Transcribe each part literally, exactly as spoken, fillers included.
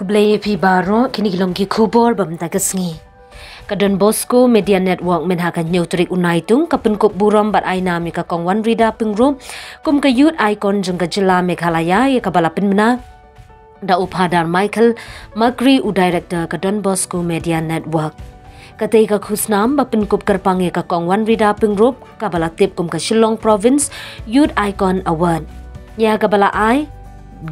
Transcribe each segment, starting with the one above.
Blei phi baroh, kine ki long ki khubor ba mynta ka sngi. Ka Don Bosco Media Network mynha ka hynñiew tarik u Naitung ka pynkup burom bad ai nam ïa ka Kong Wanrida Pyngrope kum ka youth icon jong ka jylla Meghalaya ïa kaba la pynbna da u Phadar Michael Makri, u director ka Don Bosco Media Network. Katei ka khusnam ba pynkup kyrpang ïa ka Kong Wanrida Pyngrope kaba la tip kum ka Shillong Province Youth Icon Award, ïa kaba la ai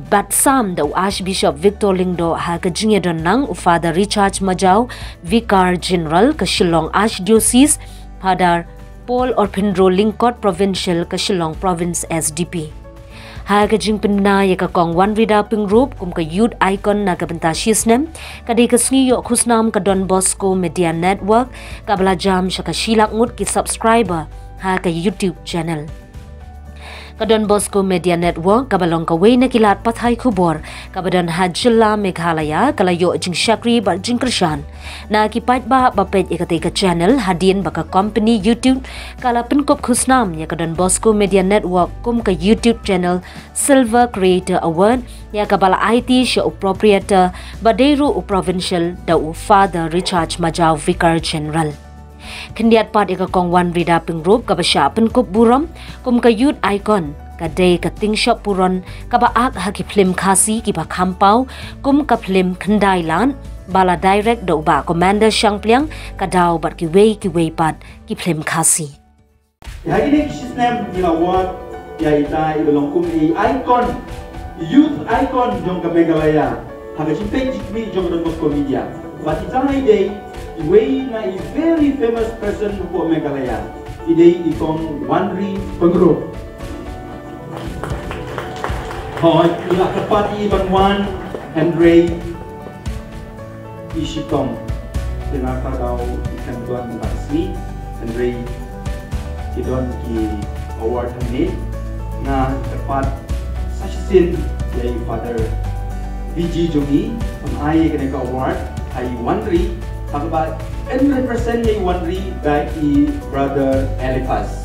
bad sam da u Archbishop Victor Lyngdoh ha ka jingïadon lang u Father Richard Majaw, Vicar General ka Shillong Archdiocese, Father Paul Orphindro Lyngkot, Provincial ka Shillong Province S D P. Ha ka jingpynbna ïa ka Kong Wanrida Pyngrope kum ka youth icon na ka bynta shisnem, ka dei ka sngi ïoh khusnam ka Don Bosco Media Network kaba la jam sha ka shi lak ngut ki subscriber ha ka YouTube channel. Ka Don Bosco Media Network kaba long kawei na ki lad pathai khubor kaba don ha jylla Meghalaya ka la ïoh jingshakri bad jingkyrshan na ki paidbah ba peit ïa katei ka channel hadien ba ka company YouTube ka la pynkup khusnam ïa ka Don Bosco Media Network kum ka YouTube channel Silver Creator Award, ïa kaba la aiti sha u proprietor ba dei ruh u provincial da u Father Richard Majaw, Vicar General. Khyndiat pat ïa ka Kong Wanrida Pyngrope kaba shah pynkup burom kum ka youth icon, ka dei ka tyngshop puron kaba ak ha ki phlim Khasi kiba kham paw kum ka phlim Khyndai Lad ba la direct da u Bah Commander Shangpliang, Ka Daw bad kiwei kiwei pat ki phlim Khasi. Ha kine ki shisnem ngi la award ïa ita iba long kum i icon, youth icon jong ka Meghalaya ha ka jingpeit jingkhmih jong ka Don Bosco Media. Bad ita i dei iwei na i very famous person hapoh Meghalaya. I dei i Kong Wanri Pyngrope. Hooid, i la kyrpad i ban wan, hynrei i shitom. Te na kata ka daw i khlem don mynta ka sngi, hynrei ki don ki award hangne. Nga kyrpad sa shisien ïa i Father B G jong ngi ban ai ïa kane ka award ha i Wanri, ha kaba yn represent ïa i Wanri da i Brother Eliphas.